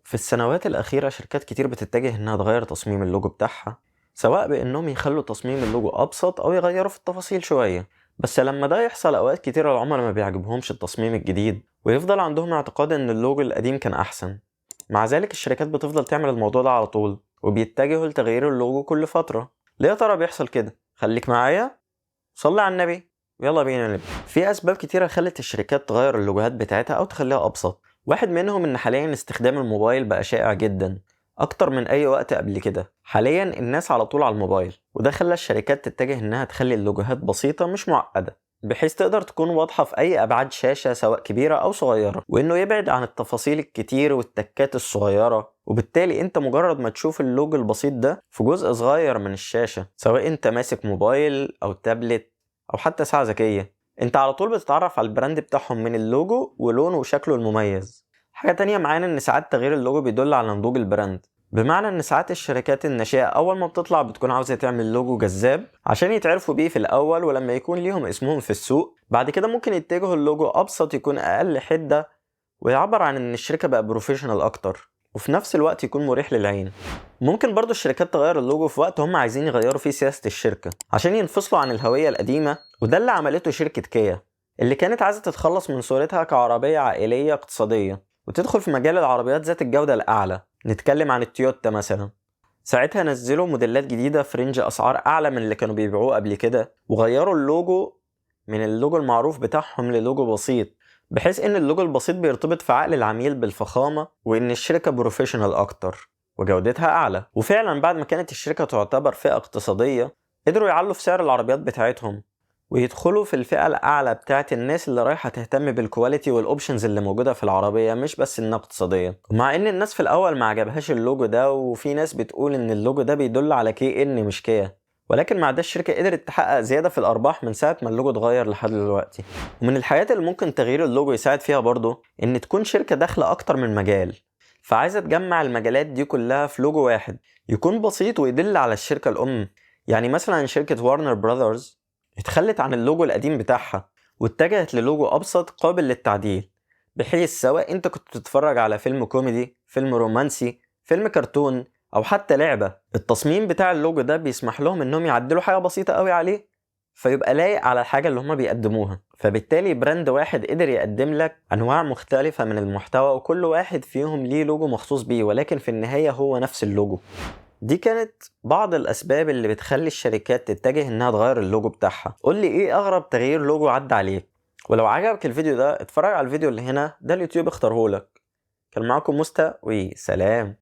في السنوات الأخيرة شركات كتير بتتجه إنها تغير تصميم اللوجو بتاعها، سواء بإنهم يخلوا تصميم اللوجو أبسط أو يغيروا في التفاصيل شوية. بس لما ده يحصل أوقات كتير العملاء ما بيعجبهمش التصميم الجديد، ويفضل عندهم اعتقاد إن اللوجو القديم كان أحسن. مع ذلك الشركات بتفضل تعمل الموضوع ده على طول، وبيتجهوا لتغيير اللوجو كل فترة. ليه يا ترى بيحصل كده؟ خليك معايا، صلي على النبي، يلا بينا نبدأ. في أسباب كتيرة خلت الشركات تغير اللوجوهات بتاعتها أو تخليها أبسط. واحد منهم إن حاليا استخدام الموبايل بقى شائع جدا أكتر من أي وقت قبل كده. حاليا الناس على طول على الموبايل، وده خلى الشركات تتجه إنها تخلي اللوجوهات بسيطة مش معقدة، بحيث تقدر تكون واضحة في أي أبعاد شاشة سواء كبيرة أو صغيرة، وإنه يبعد عن التفاصيل الكتير والتكات الصغيرة. وبالتالي أنت مجرد ما تشوف اللوجو البسيط ده في جزء صغير من الشاشة، سواء أنت ماسك موبايل أو تابلت أو حتى ساعة ذكية، أنت على طول بتتعرف على ال brand بتاعهم من اللوجو ولونه وشكله المميز. حاجة تانية معانا إن ساعات تغيير اللوجو بيدل على نضوج ال brand، بمعنى إن ساعات الشركات الناشئة أول ما بتطلع بتكون عاوزة تعمل لوجو جذاب عشان يتعرفوا بيه في الأول، ولما يكون ليهم اسمهم في السوق بعد كده ممكن يتجهوا اللوجو أبسط، يكون أقل حدة ويعبر عن إن الشركة بقى professional أكتر، وفي نفس الوقت يكون مريح للعين. ممكن برضو الشركات تغير اللوجو في وقت هم عايزين يغيروا فيه سياسة الشركة عشان ينفصلوا عن الهوية القديمة، وده اللي عملته شركة كيا اللي كانت عايزة تتخلص من صورتها كعربية عائلية اقتصادية وتدخل في مجال العربيات ذات الجودة الأعلى. نتكلم عن التويوتا مثلا، ساعتها نزلوا موديلات جديدة في range أسعار أعلى من اللي كانوا بيبيعوه قبل كده، وغيروا اللوجو من اللوجو المعروف بتاعهم للوجو بسيط، بحيث إن اللوجو البسيط بيرتبط في عقل العميل بالفخامة وإن الشركة professional أكتر وجودتها أعلى. وفعلا بعد ما كانت الشركة تعتبر فئة اقتصادية، قدروا يعلوا في سعر العربيات بتاعتهم ويدخلوا في الفئة الأعلى بتاعت الناس اللي رايحة تهتم بال quality وال options اللي موجودة في العربية، مش بس إنها اقتصادية. ومع إن الناس في الأول ما عجبهاش اللوجو ده، وفي ناس بتقول إن اللوجو ده بيدل على كي إن مش كيا، ولكن مع ده الشركة قدرت تحقق زيادة في الأرباح من ساعة ما اللوجو اتغير لحد دلوقتي. ومن الحاجات اللي ممكن تغيير اللوجو يساعد فيها برضو إن تكون شركة داخلة أكتر من مجال، فعايزة تجمع المجالات دي كلها في لوجو واحد يكون بسيط ويدل على الشركة الأم. يعني مثلا شركة Warner Brothers اتخلت عن اللوجو القديم بتاعها واتجهت للوجو أبسط قابل للتعديل، بحيث سواء انت كنت بتتفرج على فيلم كوميدي، فيلم رومانسي، فيلم كرتون، أو حتى لعبة، التصميم بتاع اللوجو ده بيسمح لهم انهم يعدلوا حاجة بسيطة قوي عليه فيبقى لايق على الحاجة اللي هما بيقدموها. فبالتالي brand واحد قدر يقدم لك أنواع مختلفة من المحتوى، وكل واحد فيهم ليه لوجو مخصوص بيه، ولكن في النهاية هو نفس اللوجو. دي كانت بعض الأسباب اللي بتخلي الشركات تتجه إنها تغير اللوجو بتاعها. قول لي إيه أغرب تغيير لوجو عدى عليك؟ ولو عجبك الفيديو ده اتفرج على الفيديو اللي هنا ده، اليوتيوب اختارهولك. كان معاكم مستا وسلام.